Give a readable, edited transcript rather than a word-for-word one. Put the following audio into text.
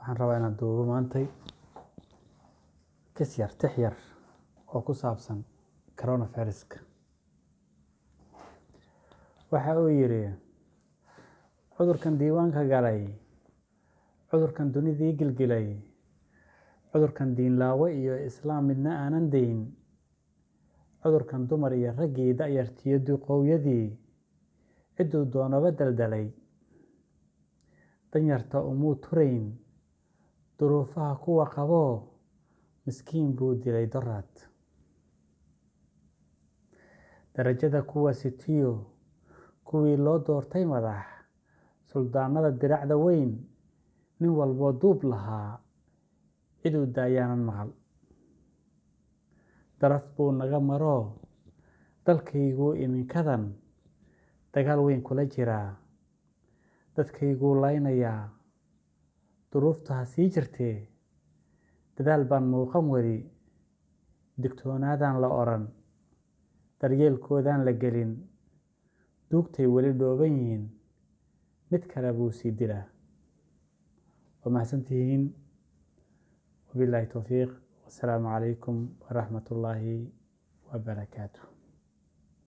Waxaan rabaa inaan duubo maantay kis yar, tix yar oo ku saabsan coronavirus-ka. Waxa uu yidhi: cudurkan diiwaanka galay, cudurkan dunidii gilgilay, cudurkan diinlaawe iyo islaam midna aanan dayn, cudurkan dumar iyo raggii, da'yartiyo duqowyadii, cidduu doonaba daldalay, danyarta umuu turayn, duruufaha kuwa qaboo miskiin buu dilay doraad. Darajada kuwa sitiyo kuwii loo doortay madax, suldaanada diracda weyn, nin walboo duub lahaa ciduu daayaanan maqal. Daraf buu naga maroo dalkayguu iminkadan dagaal weyn kula jiraa, dadkayguu laynayaa, duruuftu ha sii jirtee, dadaal baan muuqan weli, digtoonaadaan la odhan, daryeelkoodaan la gelin, duugtay weli dhooban yihiin, mid kale buu sii dilaa. Waa mahadsantihiin. Wabilaahi towfiiq. Wasalaamu calaykum waraxmat ullaahi wabarakaatu.